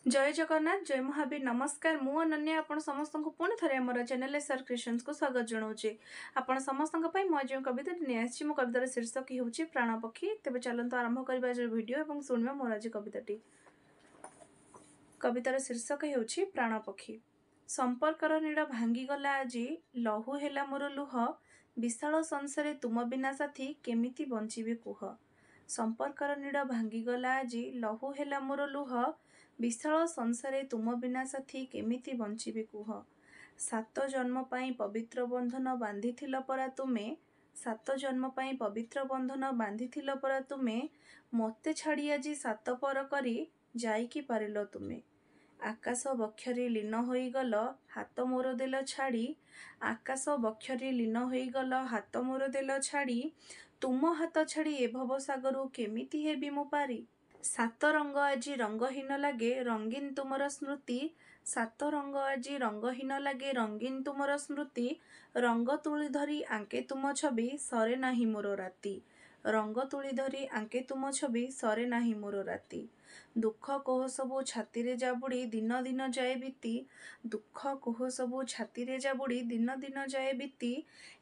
ଜୟ ଜଗନ୍ନାଥ, ଜୟ ମହାବୀର, ନମସ୍କାର। ମୁଁ ଅନନ୍ୟା ଆପଣ ସମସ୍ତଙ୍କୁ ପୁଣି ଥରେ ଆମର ଚ୍ୟାନେଲ ଏସ୍ଆର୍ କ୍ରିଏସନ୍ସକୁ ସ୍ୱାଗତ ଜଣାଉଛି। ଆପଣ ସମସ୍ତଙ୍କ ପାଇଁ ମୁଁ ଆଜି ଯେଉଁ କବିତାଟି ନେଇ ଆସିଛି, ମୋ କବିତାର ଶୀର୍ଷକ ହେଉଛି ପ୍ରାଣ ପକ୍ଷୀ। ତେବେ ଚାଲନ୍ତୁ ଆରମ୍ଭ କରିବା ଆଜିର ଭିଡ଼ିଓ ଏବଂ ଶୁଣିବା ମୋର ଆଜି କବିତାଟି। କବିତାର ଶୀର୍ଷକ ହେଉଛି ପ୍ରାଣ ପକ୍ଷୀ। ସମ୍ପର୍କର ନୀଡ଼ ଭାଙ୍ଗିଗଲା ଆଜି, ଲହୁ ହେଲା ମୋର ଲୁହ। ବିଶାଳ ସଂସାରେ ତୁମ ବିନା ସାଥୀ କେମିତି ବଞ୍ଚିବି କୁହ? ସମ୍ପର୍କର ନୀଡ଼ ଭାଙ୍ଗିଗଲା ଆଜି, ଲହୁ ହେଲା ମୋର ଲୁହ। ବିଶାଳ ସଂସାରେ ତୁମ ବିନା ସାଥୀ କେମିତି ବଞ୍ଚିବି କୁହ? ସାତ ଜନ୍ମ ପାଇଁ ପବିତ୍ର ବନ୍ଧନ ବାନ୍ଧିଥିଲ ପରା ତୁମେ, ସାତ ଜନ୍ମ ପାଇଁ ପବିତ୍ର ବନ୍ଧନ ବାନ୍ଧିଥିଲ ପରା ତୁମେ, ମୋତେ ଛାଡ଼ି ଆଜି ସାତ ପର କରି ଯାଇକି ପାରିଲ ତୁମେ? ଆକାଶ ବକ୍ଷରେ ଲୀନ ହୋଇଗଲ, ହାତ ମୋର ଦେଲ ଛାଡ଼ି, ଆକାଶ ବକ୍ଷରେ ଲୀନ ହୋଇଗଲ, ହାତ ମୋର ଦେଲ ଛାଡ଼ି, ତୁମ ହାତ ଛାଡ଼ି ଏ ଭବ ସାଗରୁ କେମିତି ହେବି ମୁଁ ପାରି? ସାତ ରଙ୍ଗ ଆଜି ରଙ୍ଗହୀନ ଲାଗେ, ରଙ୍ଗୀନ ତୁମର ସ୍ମୃତି, ସାତ ରଙ୍ଗ ଆଜି ରଙ୍ଗହୀନ ଲାଗେ, ରଙ୍ଗୀନ ତୁମର ସ୍ମୃତି। ରଙ୍ଗ ତୁଳି ଧରି ଆଙ୍କେ ତୁମ ଛବି, ସରେ ନାହିଁ ମୋର ରାତି, ରଙ୍ଗ ତୁଳି ଧରି ଆଙ୍କେ ତୁମ ଛବି, ସରେ ନାହିଁ ମୋର ରାତି। ଦୁଃଖ କୋହ ସବୁ ଛାତିରେ ଜାବୁଡ଼ି ଦିନ ଦିନ ଯାଏ ବିତି, ଦୁଃଖ କୋହ ସବୁ ଛାତିରେ ଜାବୁଡ଼ି ଦିନ ଦିନ ଯାଏ ବିତି,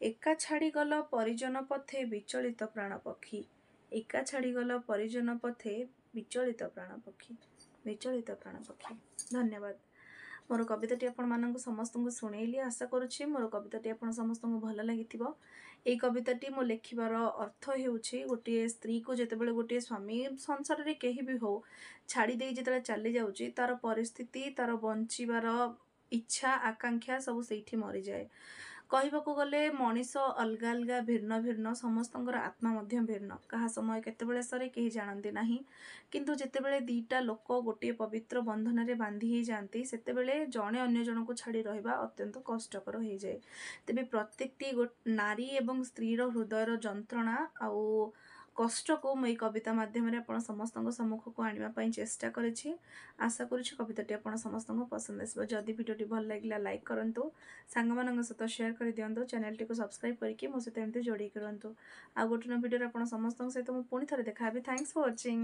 ଏକା ଛାଡ଼ିଗଲ ପରିଜନ ପଥେ ବିଚଳିତ ପ୍ରାଣ ପକ୍ଷୀ, ଏକା ଛାଡ଼ିଗଲ ପରିଜନ ପଥେ ବିଚଳିତ ପ୍ରାଣ ପକ୍ଷୀ, ବିଚଳିତ ପ୍ରାଣ ପକ୍ଷୀ। ଧନ୍ୟବାଦ। ମୋର କବିତାଟି ଆପଣମାନଙ୍କୁ ସମସ୍ତଙ୍କୁ ଶୁଣେଇଲି। ଆଶା କରୁଛି ମୋର କବିତାଟି ଆପଣ ସମସ୍ତଙ୍କୁ ଭଲ ଲାଗିଥିବ। ଏଇ କବିତାଟି ମୁଁ ଲେଖିବାର ଅର୍ଥ ହେଉଛି, ଗୋଟିଏ ସ୍ତ୍ରୀକୁ ଯେତେବେଳେ ଗୋଟିଏ ସ୍ୱାମୀ, ସଂସାରରେ କେହି ବି ହଉ, ଛାଡ଼ି ଦେଇ ଯେତେବେଳେ ଚାଲି ଯାଉଛି, ତାର ପରିସ୍ଥିତି, ତାର ବଞ୍ଚିବାର ଇଚ୍ଛା ଆକାଂକ୍ଷା ସବୁ ସେଇଠି ମରିଯାଏ। କହିବାକୁ ଗଲେ ମଣିଷ ଅଲଗା ଅଲଗା, ଭିନ୍ନ ଭିନ୍ନ, ସମସ୍ତଙ୍କର ଆତ୍ମା ମଧ୍ୟ ଭିନ୍ନ। କାହା ସମୟ କେତେବେଳେ ସରେ କେହି ଜାଣନ୍ତି ନାହିଁ। କିନ୍ତୁ ଯେତେବେଳେ ଦୁଇଟା ଲୋକ ଗୋଟିଏ ପବିତ୍ର ବନ୍ଧନରେ ବାନ୍ଧି ହେଇଯାଆନ୍ତି, ସେତେବେଳେ ଜଣେ ଅନ୍ୟ ଜଣକୁ ଛାଡ଼ି ରହିବା ଅତ୍ୟନ୍ତ କଷ୍ଟକର ହେଇଯାଏ। ତେବେ ପ୍ରତ୍ୟେକଟି ନାରୀ ଏବଂ ସ୍ତ୍ରୀର ହୃଦୟର ଯନ୍ତ୍ରଣା ଆଉ କଷ୍ଟକୁ ମୁଁ ଏଇ କବିତା ମାଧ୍ୟମରେ ଆପଣ ସମସ୍ତଙ୍କ ସମ୍ମୁଖକୁ ଆଣିବା ପାଇଁ ଚେଷ୍ଟା କରିଛି। ଆଶା କରୁଛି କବିତାଟି ଆପଣ ସମସ୍ତଙ୍କୁ ପସନ୍ଦ ଆସିବ। ଯଦି ଭିଡ଼ିଓଟି ଭଲ ଲାଗିଲା, ଲାଇକ୍ କରନ୍ତୁ, ସାଙ୍ଗମାନଙ୍କ ସହିତ ସେୟାର କରିଦିଅନ୍ତୁ, ଚ୍ୟାନେଲଟିକୁ ସବସ୍କ୍ରାଇବ୍ କରିକି ମୋ ସହିତ ଏମିତି ଯୋଡ଼ିକି ରୁହନ୍ତୁ। ଆଉ ଗୋଟେ ନୂଆ ଭିଡ଼ିଓରେ ଆପଣ ସମସ୍ତଙ୍କ ସହିତ ମୁଁ ପୁଣି ଥରେ ଦେଖା ହେବି। Thanks for watching.